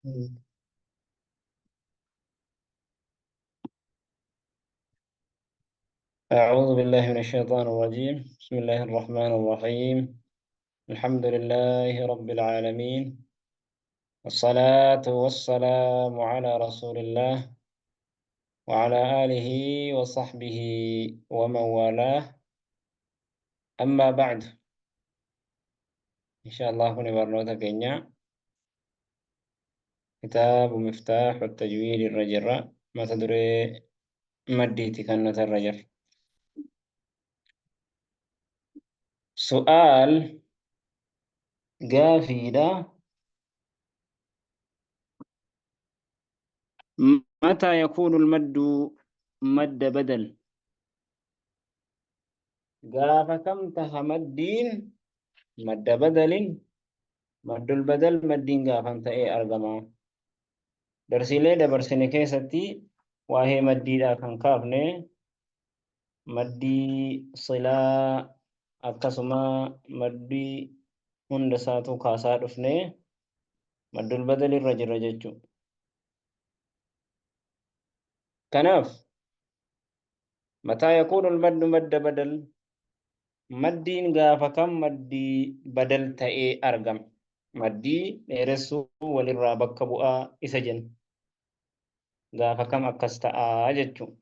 أعوذ بالله من الشيطان الرجيم. بسم الله الرحمن الرحيم. الحمد لله رب العالمين، والصلاة والسلام على رسول الله وعلى آله وصحبه ومن والاه. أما بعد، إن شاء الله كن برنوتا كينيا كتاب مفتاح التجويد الرجرة ما تدري مديتي كانت الرجر. سؤال قافيدة: متى يكون المد مد بدل؟ قاف كم تها مدين مد بدل، مد البدل مدين قاف أنت إيه أرقما درسيلي dabarsine keessatti waa'ee maddiidhaa kan kaafne, maddii silaa akkasuma maddii hunda isaatu kaasaa dhufne, maddul badal irra jira jechuudha. Kanaaf mataa yakuunu maddu madda badal, maddiin gaafa kam maddii badal ta'ee argama? Maddii dheeressuu walirraa bakka bu'aa isa jenna. Gaafa kam akkas ta'aa jechuudha.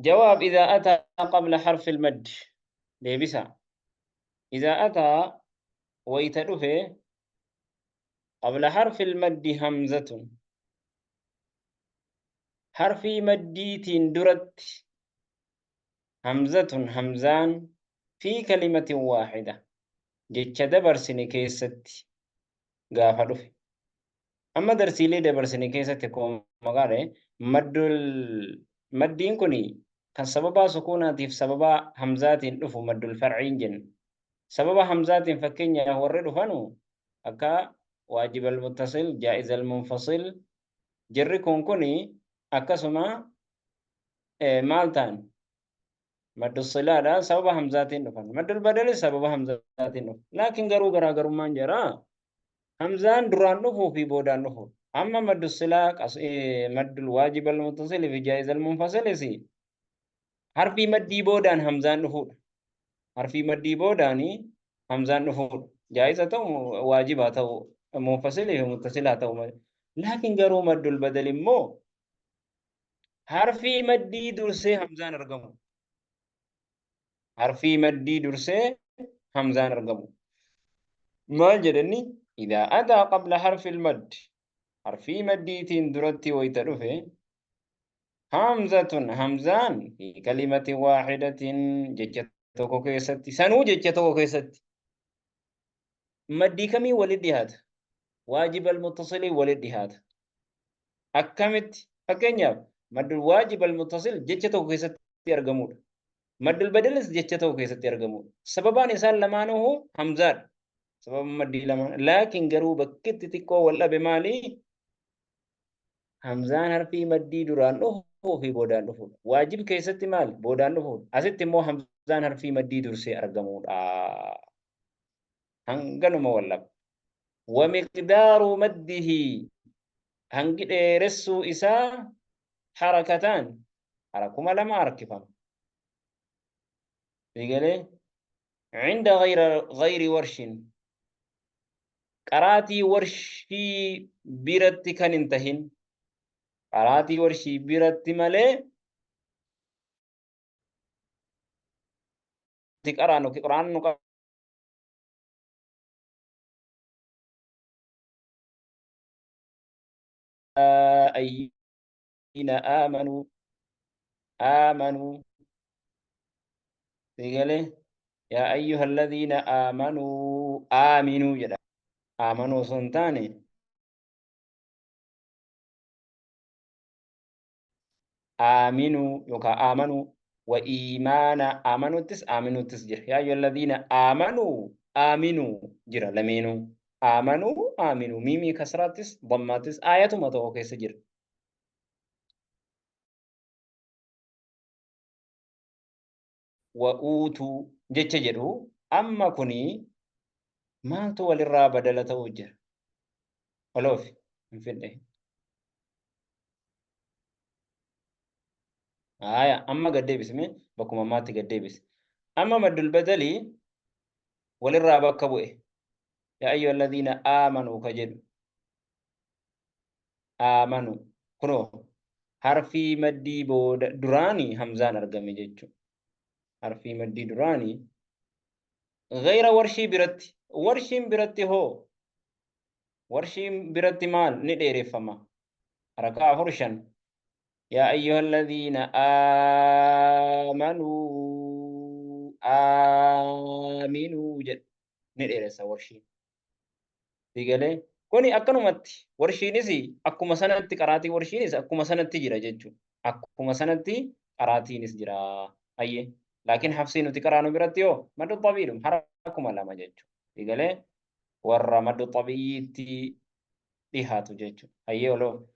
جواب: إذا أتى قبل حرف المد. deebisa: إذا أتى wayta dhufe قبل حرف المد همزة، harfii maddiitiin duratti همزة hamzaan في كلمة واحدة jecha dabarsine keessatti gaafa dhufe. Amma darsiilee dabarsine keessatti akkuma maqaadhe maddul maddiin kun kan sababaa sukuunaatiif sababaa hamzaatiin dhufu maddul farciin jenna. Sababa hamzaatiin fakkeenyaaf warri dhufanu akka واجب المتصل، جائز المنفصل, jirri kun kuni akkasuma maal ta'an? Maddu silaadha, sababa hamzaatiin dhufan. Maddul badalis sababa hamzaatiin dhufu. Laakiin garuu garaagarummaan jira. Hamzaan duraan dhufuu fi boodaan dhufu. Amma maddu silaa, maddul واجب المتصل fi جائز المنفصل harfii maddii boodaan hamzaan dhufuudha. Harfii maddii boodaanii hamzaan dhufuudha. Jaa'iza ta'u, waajibaa ta'u, munfasilii fi muttasilaa ta'u malee. Laakiin garuu maddul badal immoo harfii maddii dursee hamzaan argamu. Harfii maddii dursee hamzaan argamu. Maal jedhani? إذا أتى قبل حرف المد, harfii maddiitiin duratti wayta dhufe همزة hamzaan في كلمة واحدة jecha tokko keessatti, sanuu jecha tokko keessatti. Maddii kamii walit dhiyaata? واجب المتصل walit dhiyaata. Akkamitti? Fakkeenyaaf maddul واجب المتصل jecha tokko keessatti argamudha. Maddul badalis jecha tokko keessatti argamudha. Sababaan isaan lamaanuu hamzaadha. Sababa maddii lamaan. Laakiin garuu bakkitti xiqqoo wal dhabe maali? Hamzaan harfii maddii duraan dhufuu fi boodaan dhufuudha. Waajib keessatti maali? Boodaan dhufuudha. Asitti immoo hamzaan harfii maddii dursee argamudha. Hanganuma wal dhaba. ومقدار مده, hangi dheeressuu isaa حركتان, harakuma lama harkifama. Eegalee عند غير ورش, qaraatii warshii biratti kan hin tahin, qaraatii warshii biratti malee itti qaraanu quraannu أين آمنوا آمنوا. Eegalee يا أيها الذين آمنوا آمنوا jedha. آمنوا osoo hin taane آمنوا yookaan آمنوا وإيمانا آمنوuttis آمنوuttis jira. يا أيها الذين آمنوا آمنوا jira lameenuu. آمنوا آمنوا miimii kasraattis dammaattis aayatuma tokko keessa jira. وأوتوا jecha jedhu amma kuni Maaltu walirraa badala ta'uu jira? Oloofi hin fidhe. Haaya amma gad deebisime bakkuma ammaatti gad deebise. Amma maddul badalii walirraa bakka bu'e. Yaa ayyuha alladhiina aamanuu ka jedhu. Aamanu kunoo harfii maddii booda duraanii hamzaan argame jechuudha. Harfii maddii duraanii Gayra warshii biratti. Warshiin biratti hoo? Warshiin biratti maal ni dheereffama? Harakaa afur shan. Yaa ayyuhalladhiina aamanuu aaminuu jedha. Ni dheeressa warshiin. Sigalee kuni akkanumatti warshiinis akkuma sanatti qaraatii warshiinis akkuma sanatti jira jechuudha. Akkuma sanatti qaraatiinis jira. Hayyee. Laakiin hafsii nuti qaraanu biratti yoo maddu xabiidhum harakuma lama jechuudha. Sigalee warra maddu xabiitti dhihaatu jechuudha. Hayyee oloo.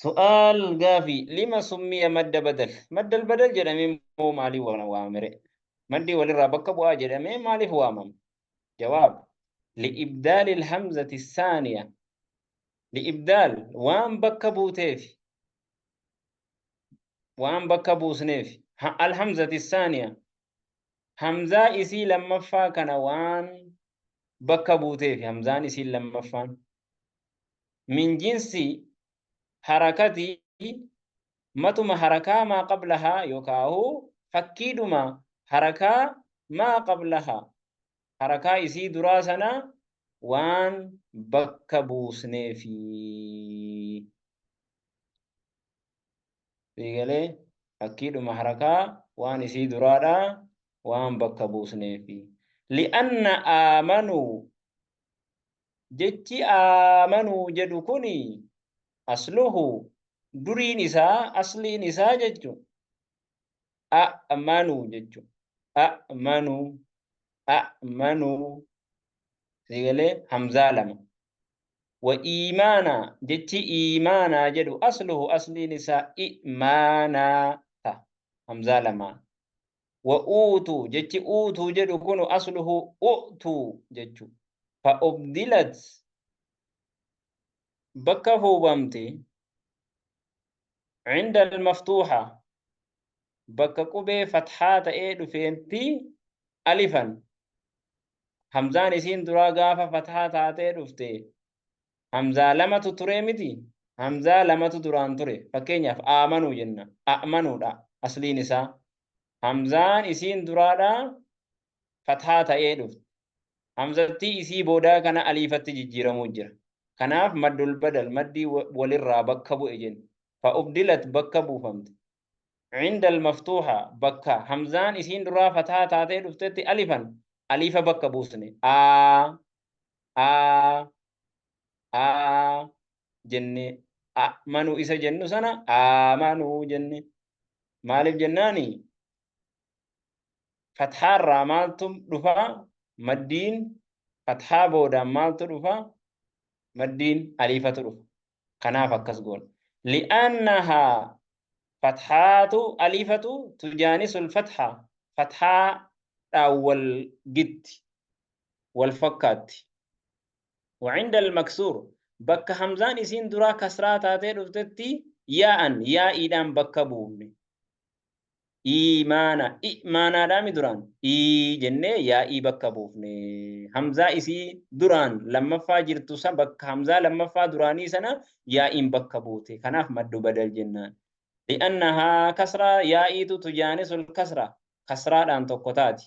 Su'aal gaafii lima summiya madda badal. Maddal badal jedhamee immoo maaliif waamamere? Maddii walirraa bakka bu'aa jedhamee maaliif waamama? Jawaab li'ibdaali alhamzati saaniya. Li'ibdaal waan bakka buuteef waan bakka buusneef alhamzati saaniya hamzaa isii lammaffaa kana waan bakka buuteef hamzaan isii lammaffaan min jinsi harakati matuma harakaa maa qablahaa yookaahu fakkiidhuma harakaa maa qablahaa harakaa isii duraa sana waan bakka buusneefi. Siigalee fakkiidhuma harakaa waan isii duraadha waan bakka buusneefi. Li'anna aamanuu jechi aamanuu jedhu kuni asluhu duriin isaa asliin isaa jechu a'manuu jechu a'manuu a'manuu siigalee hamzaa lama wa iimaana jechi iimaanaa jedhu asluhu asliin isaa imaanaa ta hamzaa lama wa uutuu jechi uutuu jedhu kunu asluhu u'tuu jechu fa ubdilat bakka fuubamti cinda almaftuuxa bakka qubee fathaa ta'ee dhufeetti alifan hamzaan isiin duraa gaafa fathaa taatee dhufte hamzaa lamatu turee miti hamzaa lamatu duraan ture fakkeenyaaf aamanuu jenna a'manuudha asliin isaa hamzaan isiin duraadha fathaa ta'ee dhufte hamzattii isii boodaa kana aliifatti jijjiiramuu jira kanaaf maddul badal maddii walirraa bakka bu'e jenna fa ubdilat bakka buufamte cinda almaftuuha bakka hamzaan isiin duraa fathaa taatee dhuftetti alifan aliifa bakka buusne a a a jenne amanu isa jennu sana amanuu jenne maaliif jennaani fathaarraa maaltu dhufa maddiin fathaa boodaan maaltu dhufa maddiin aliifatu dhufa kanaaf akkas goona li'annahaa fathaatu aliifatu tujaanisul fatha fathaadhaan wal gitti wal fakkaatti وعند المكسور bakka hamzaan isiin duraa kasraa taatee dhuftetti yaa'an yaa'iidhaan bakka buufne iimaana imaanaadhaami duraan ii jennee yaa'ii bakka buufne hamzaa isii duraan lammaffaa jirtu san bakka hamzaa lammaffaa duraanii sana yaa'iin bakka buute kanaaf maddu badal jennaan li'annahaa kasraa yaa'iitu tujaanisul kasra kasraadhaan tokko taati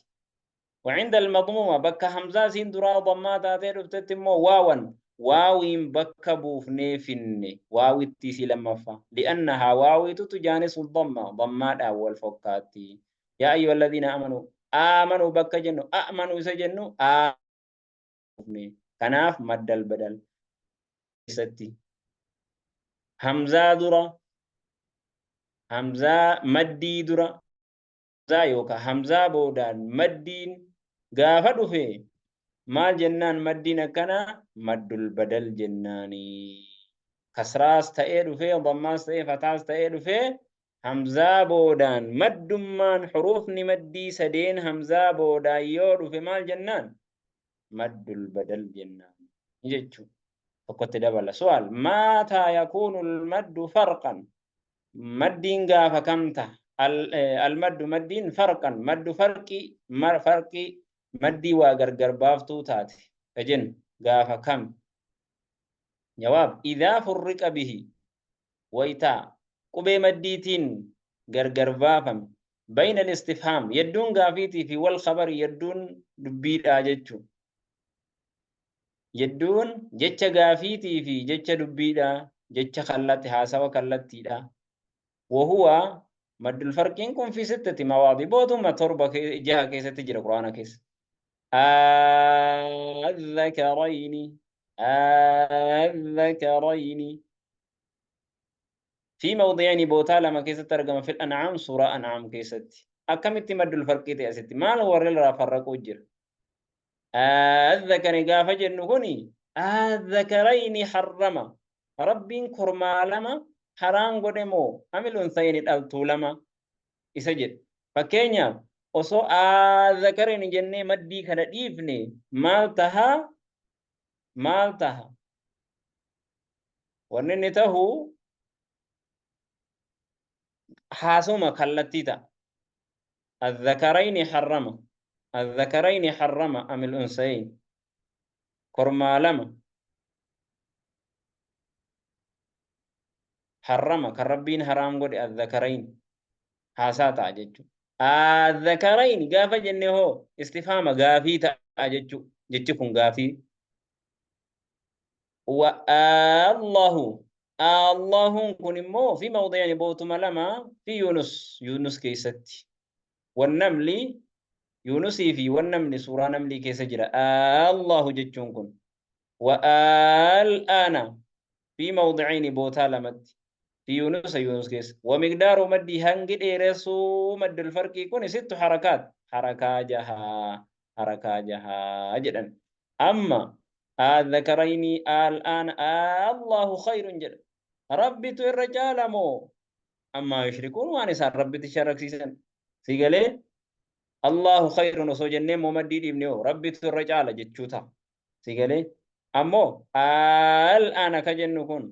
وعند المضمومة بك همزة سين درا ضمة تاتي رفتت مو واوا واوين بك بوفني فيني واوي تيسي لما فا لأنها واوي تجانس الضمة ضمة أول فكاتي يا أيها الذين آمنوا آمنوا بك جنو آمنوا سجنو آمنوا كناف مد البدل ستي همزة درا همزة مدي درا hamzaa yookaan hamzaa boodaan maddiin gaafa dhufe maal jennaan maddiin akkanaa maddul badal jennaani. Kasraas ta'ee dhufee dammaas ta'ee fataas ta'ee dhufee hamzaa boodaan maddummaan xuruufni maddii sadeen hamzaa boodaan yoo dhufe maal jennaan Maddul badal jennaan jechuudha. Tokkotti dabala. Su'aal maataa yakuunu maddu farqan? Maddiin gaafa kam taha? Almaddu maddiin farqan maddu farqii farqii maddii waa gargar baaftuu taate ka jennu gaafa kam? Jawaab idhaa furriqa bihi wayta qubee maddiitiin gargar baafame bayna al-istifhaam yedduun gaafiitii fi wal khabari yedduun dubbiidhaa jechuudha. Yedduun jecha gaafiitii fi jecha dubbiidhaa jecha kallatti haasawa kallattiidha. Wahuwa maddul farqiin kun fi sittati mawaadi bootuma torba jaha keessatti jira Qur'aana keessa. Adhakarayni adhakarayni fi mawdi'ayni bootaa lama keessatti argama fil an'aam suuraa an'aam keessatti. Akkamitti maddul farqii ta'e asitti maal warri irraa farraquu jira? Adhakari gaafa jennu kuni adhakarayni harrama Rabbiin kormaa lama haraam godhe moo amil unsayni dhaltuu lama isa jedhe. Fakkeenyaaf osoo adhakarayni jennee maddii kana dhiifne maal taha? Maal taha? Wanni inni tahu haasuma kallattii ta'a. Adhakarayni harrama adhakarayni harrama amil unsayin kormaa lama harrama kan Rabbiin haraam godhe adhakarayn haasaa ta'a jechuudha. Adhakarayn gaafa jenne hoo istifaama gaafii ta'a jechuudha. Jechi kun gaafii. Wa Allahu Allahuun kun immoo fi mawdi'ani bootuma lama fi Yunus Yunus keessatti. Wannamli Yunusii fi wannamli suuraa namlii keessa jira. Allahu jechuun kun. Wa al'aana fi mawdi'ayni bootaa lamatti. Fi Yunusa Yunus keessa. Wa miqdaaru maddii hangi dheeressuu maddul farqii kun sittu harakaat. Harakaa jahaa. Harakaa jahaa jedhan. Amma adhakarayni al'aana Allahu khayrun jedha. Rabbitu irra caala moo ammaa yushrikuun waan isaan Rabbitti sharaksiisan. Si galee Allahu khayrun osoo jennee immoo maddii dhiibne hoo Rabbitu irra caala jechuu ta'a. Si galee ammoo al'aana ka jennu kun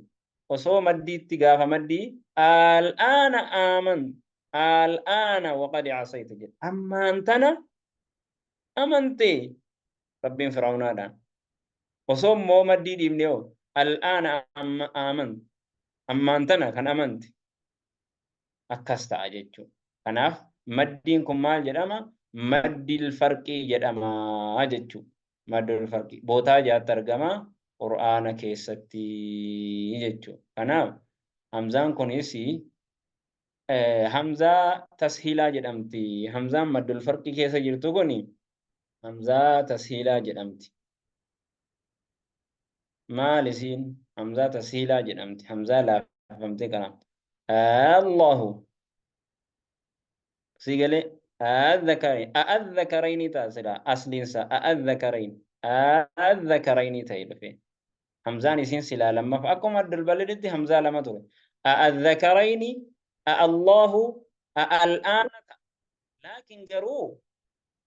osoo maddiitti gaafa maddii al'aana aaman al'aana waqadi asayta jedha. Ammaan tana amantee Rabbiin Fir'awnaadhaan. Osoo immoo maddii dhiibne hoo al'aana amma aaman ammaan tana kan amante akkas ta'a jechuudha. Kanaaf maddiin kun maal jedhama? Maddil farqii jedhama jechuudha. Maddil farqii bootaa jaatti argama Qur'aana keessatti jechuudha. Kanaaf hamzaan kunis hamzaa tashiilaa jedhamti. Hamzaan maddul farqii keessa jirtu kun hamzaa tashiilaa jedhamti. Maal isiin hamzaa tashiilaa jedhamti. Hamzaa laaffifamtee qaraamti. Allahu si galee a'adhakarayni ta'a silaa asliinsa a'adhakarayni a'adhakarayni ta'e dhufe. Hamzaan isiin silaa lammaffaa akkuma Abdul Baladitti hamzaa lama ture. A'adhakarayni a'allahu a'al'aana ta'a. Laakiin garuu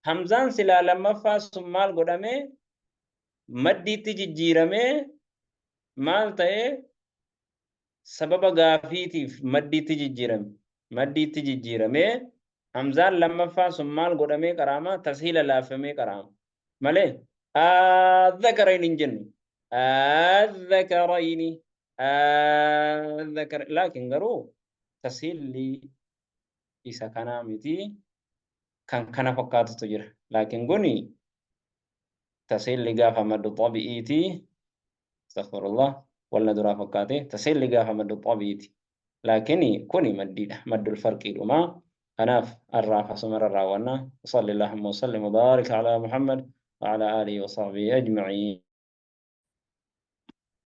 hamzaan silaa lammaffaa sun maal godhamee maddiitti jijjiiramee maal ta'ee sababa gaafiitiif maddiitti jijjiirame. Maddiitti jijjiiramee hamzaan lammaffaa sun maal godhamee qaraama tashiila laaffamee qaraama. Malee adhakarayni hin jennu. Adhakarayni adhakar laakiin garuu tashiilli isa kanaa miti kan kana fakkaatutu jira. Laakiin kuni tashiilli gaafa maddu xabi'iiti. Astaghfirullah walna duraa fakkaate tashiilli gaafa maddu xabi'iiti. Laakiin kuni maddiidha. Maddul farqiidhuma. Kanaaf har'aaf asumarra raawwanna. Salli Allahumma wa sallim wa barik ala Muhammad wa ala alihi wa sahbihi ajma'iin.